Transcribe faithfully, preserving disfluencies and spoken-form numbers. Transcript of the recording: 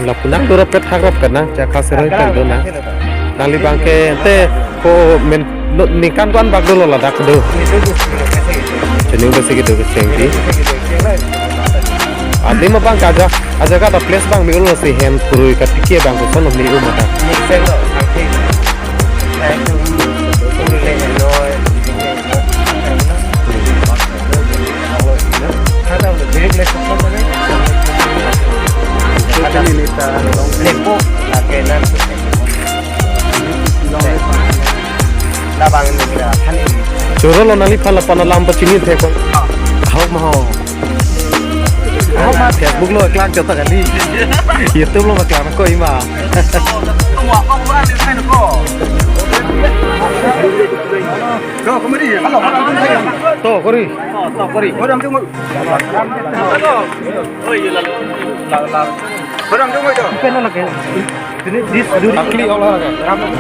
Lapu nang dorap ket hakrap ket nang, chakha seroi pen do nang. Nangli abang ke ante ko men, no, ningkan ko-an bak dolo ladak do. Chini udah segitu kecheng di. Adi ma abang kaja, aja kata place abang me-ul si hem purui katiki abang koson me-ul mata. Choro lo nangli phan lapu alam pachini the ko. Ahok ma ho. Ahok ma Facebook lo klak jota kali. YouTube lo ma klak ko ima. To kori. Akli olah lagi.